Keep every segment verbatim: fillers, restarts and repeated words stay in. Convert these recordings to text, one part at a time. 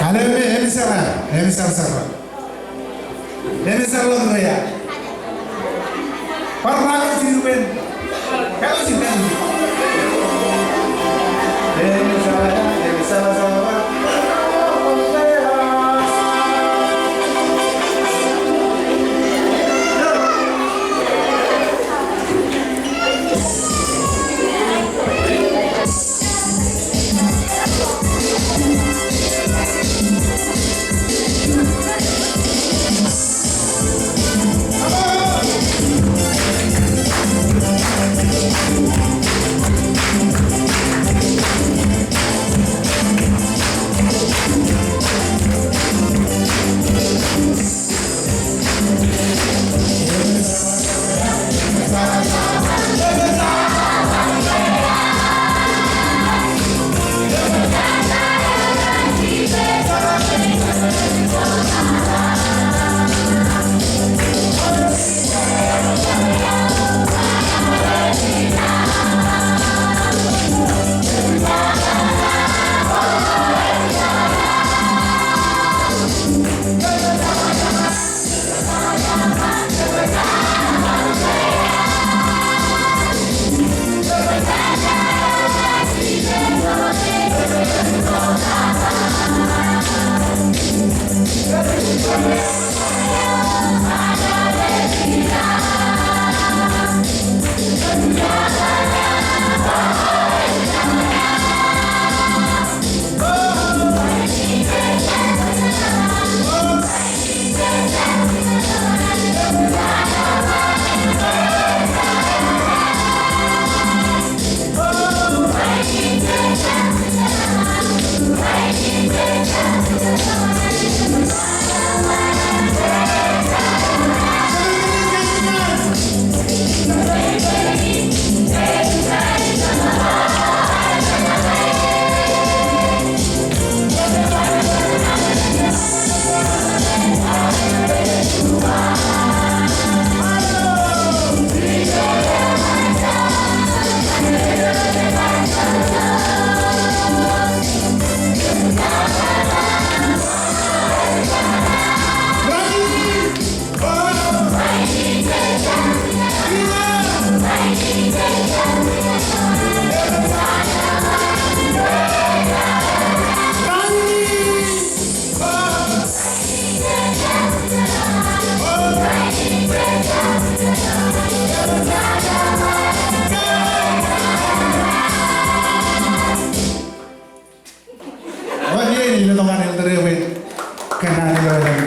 Āinwōt eo, ej jar, ej jar ḷọk ro ia. Bar ba ijin ippān. Kōn ijin, kōn ijin. Ewōr ilo tok an elder eo ej kōnnaan ilo etan.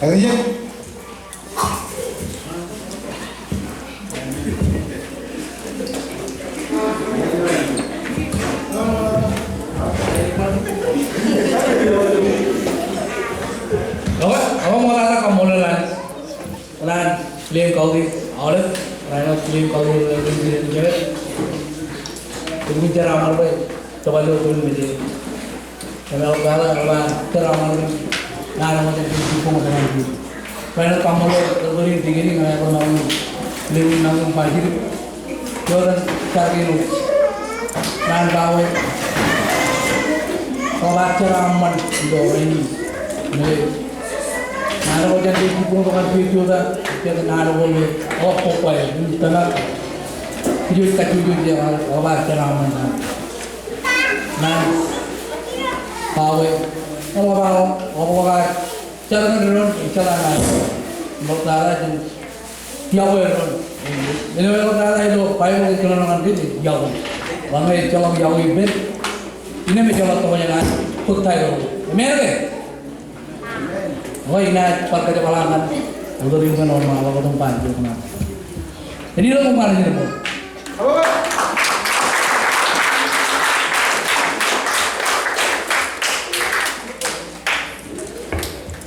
Ekwe, ekwe, ṃool aō kaṃṃoolol an, an William County aolep, an William County, an William County, an William County, Kōmij jar aṃ bar bwe, tōpar ilo tōl in mejān. Im eḷap, eḷap, eḷap, jar aṃ bar bwe, ñan ṃōttan jibboñ tok an Bwiin. Bwe āinwōt kaṃṃoolol, ḷọk ilo tikini, ñan bar maroñ in, ilo in maroñ in ba jidik. Iotan jar kein wōt. Ñan ba bwe, eḷap jar aṃ bar bwe, ilo rainin. Im, ñan ṃōttan jibboñ tok an Bwiin, iotan, iotan ñan bar bwe, eḷap bwe, im tōmak. Ij kajjojo, ij kajjojo, eḷap jar aṃ bar bwe. Ñan ba bwe, eḷap, eḷap jar ñan doon, ejjeḷọk ñan. Ṃoktata jān yokwe doon. Āinwōt ḷọk tata ilo Baibōḷ ej kōnono ñan kōj, yokwe. Ḷọk ñe ejjeḷọk yokwe ippān, innām ejjeḷọk tokjān an bōk taitōḷ. Amen ke? Eo, inaaj bar kōjepḷaak ñan elder in kōn wōnṃaanḷọk otemjej ṇe. Eñin ilo koṃṃool eo.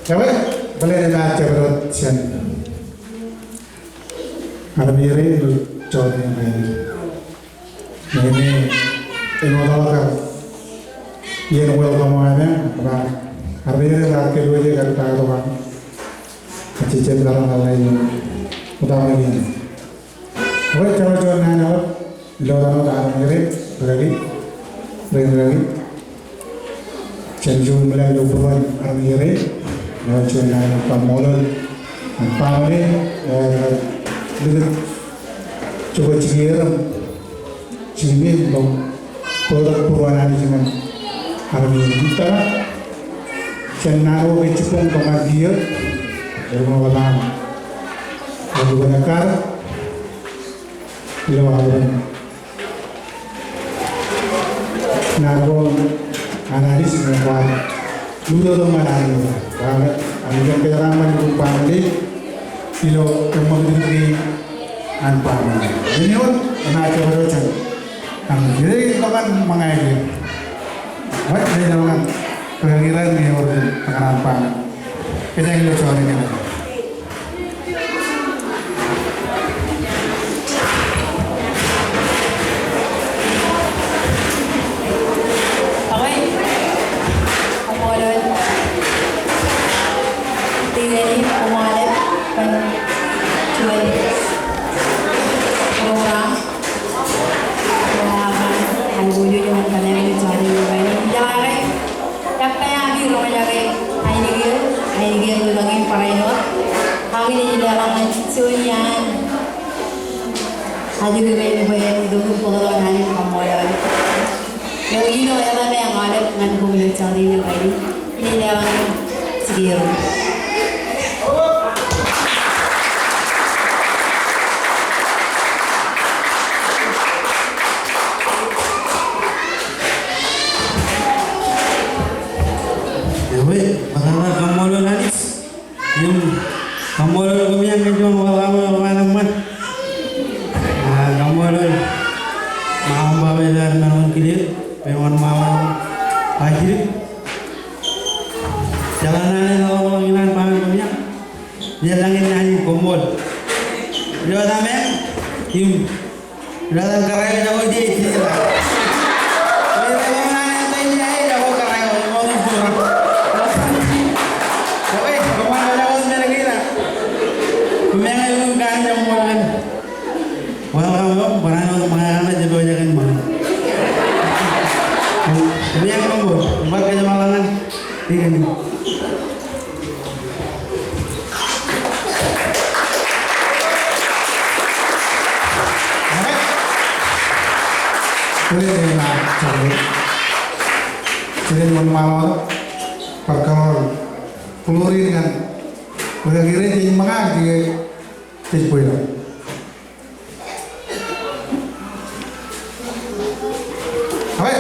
Ewe, bōlen emaat jabdewōt jān armej rein ilo jota in rainin. Ñe, ñe, Āinwōt aō kar iien welcome eo aṃ, kōmij kar rereoik kar itok an, kajjitōk ḷọk an ḷe in utaṃwe in. Bwe jen juon naan eo, ilo etan wōt armej ro, rikaki, ro rikaki. Jen juon meḷeḷe ilo būruon armej ro, ilo juon naan eo kaṃṃoolol an family, eh, likūt jokwe jikier im jikipem ilo bōktok būruon Anij ñan armej ro. Jen naan ko ke jibboñ tok ñan kiiō, eṃōj ḷọk an aolep kar ilo aolep naan ko an Anij ñe kwaar lutōk tok ñan Anij. Kwaar Anij en kōjeraaṃṃan ippān family ilo eṃṃakūt in kein an family. Āinwōt enaaj jokwe tok jān an kiiō tok an ṃōñā kiiō. Wōt ej ḷọk an rikaki ro ñe ewōr tok an family. Kōjeañ ilo juon iien. Awe, koṃṃool. Tide in koṃṃool kōn juon program. Ilo aō an kōj juon kōmālōt juon in. Ilo aō Kōppān ami roñjake ainikien, ainikien ilo ḷañin barāinwōt. Ak ij leḷọk ñan juon iaan ajri rein bwe en itok im bōktok ñan Anij im kaṃṃoolol. Eo ilo etan eo aolep ñan koṃ ilo jọteen eo kain. Ij leḷọk ñan jikier. Ewe, bar kaṃṃoolol Anij. Im, kaṃṃoolol koṃeañ kōn juon welcome eo eṃṃan. Ah, kaṃṃoolol ṃaṃa baba ilo ad maroñ in kile, bwe wōnṃaanḷọk eo ajri. Jeḷā naan eo eḷọk ḷọk iaan bwe koṃeañ. Ij leḷọk ñan Anij koṃṃool. Ilo etan eo, im, ilo etan kōrā eo jako ije ije. Ilo etan eo jako kōrā eo, jako ije. Okay, koṃṃool jako men kein. Koṃeañ eo im kōn jab ṃool an welcome eo, barāinwōt ṃōñā eo ej pojak in ṃōñā. Koṃeañ koṃṃool, bar kōjeṃḷọk ñan ikōṇaan. Bōlen eñin eo, bōlen wōnṃaanḷọk, bar kōṃṃool, kōṃṃool in ñan, bōlen ri rej ṃōñā, ri rej bwilōñ.